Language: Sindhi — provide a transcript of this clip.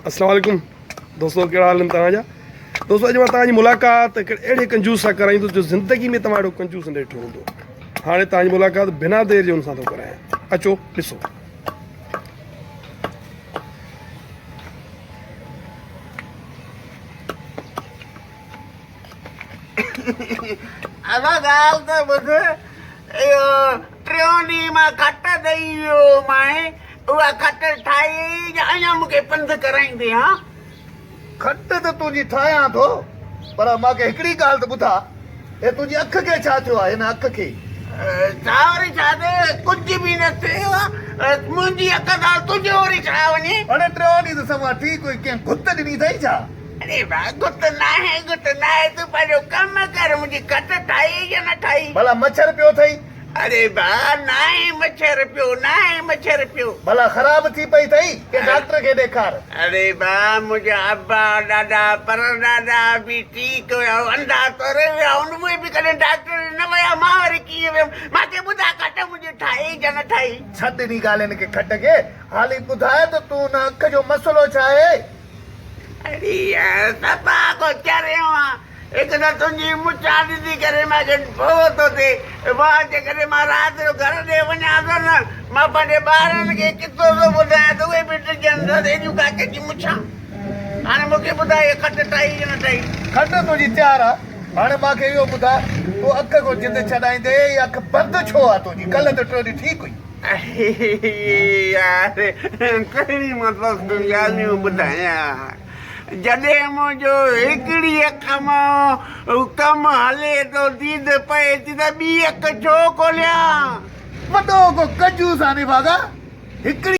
السلام عليڪم دوستو ڪهڙا حال آهن توهان جا دوستو اڄ مان توهان جي ملاقات هڪ اهڙي ڪنجوس سان ڪرائيندس جو زندگي ۾ توهان اهڙو ڪنجوس نه ڏٺو هوندو هاڻي توهان جي ملاقات بنا دير جي ان سان ٿو ڪرايان اچو ڏسو ادا ڳالهه ته ٻڌ اهو ٽيون ڏينهن مان کٽ ڏئي ويو مانء اها کٽ ٺاهي يا اڃا مون کي پنڌ ڪرائيندين ها؟ کٽ ته تنهنجي ٺاهيان ٿو پر مان کي هڪڙي ڳالهه ته ٻڌاء هي تنهنجي اک کي ڇا ٿيو آهي هن اک کي؟ ڇا وري ڇا ٿيو ڪجهه به نه ٿيو آهي منهنجي اک سان تنهنجو وري ڇا وڃي؟ اڙي ٽيون ڏينهن ته سڀ ٺيڪ هئي ڪنهن گهت ڏني اٿئي ڇا؟ اڙي ڀاء گهت ناهي گهت ناهي تون پنهنجو ڪم ڪر منهنجي کٽ ٺاهي يا نه ٺاهي؟ ڀلا مڇر پيو اٿئي؟ اڙي ڀاء ناهي مڇر پيو ناهي مڇر پيو. ڀلا خراب ٿي پئي اٿئي ڪنهن ڊاڪٽر کي ڏيکار. اڙي ڀاء منهنجا ابا ڏاڏا پر ڏاڏا به ٺيڪ هيا انڌا توري ويا ان اهي به ڪڏهن ڊاڪٽر ڏي نه ويا مان وري ڪيئن ويم مان کي ٻڌاء کٽ منهنجي ٺاهي يا نه ٺاهي. ڇڏ انهي ڳالهين کي کٽ کي حالي ٻڌاء ته تون ان اک جو مسئلو ڇا آهي. اڙي يار صفا ڪو چريو آن. هڪ ته تنهنجي مڇان ڏسي ڪري مان کي ڀؤ ٿو ٿئي. واهه جيڪڏهن مان رات جو گهر ڏي وڃان ٿو نه مان پنهنجي ٻارن کي قصو ٿو ٻڌايان ته اهي به ڊڄن ٿا ته ايڏيون ڪاڪي جون مڇان. هاڻي مون کي ٻڌاء هيء کٽ ٺاهي يا نه ٺاهي؟ کٽ تنهنجي تيار آ. هاڻي مان کي اهو ٻڌاء تون اک کان جند ڇڏائيندي هيء اک بند ڇو آ تنهنجي؟ ڪلهه ته ٽيون ڏينهن ٺيڪ هئي. يار ڪهڙي مان توکي ڳالهيون ٻڌايان جڏهن منهنجو هڪڙي اک مان ڪم هلي ٿو ديد پئي ٿي ته ٻي اک ڇو کوليان. وڏو ڪو ڪنجوس آ نڀاڳا هڪڙي.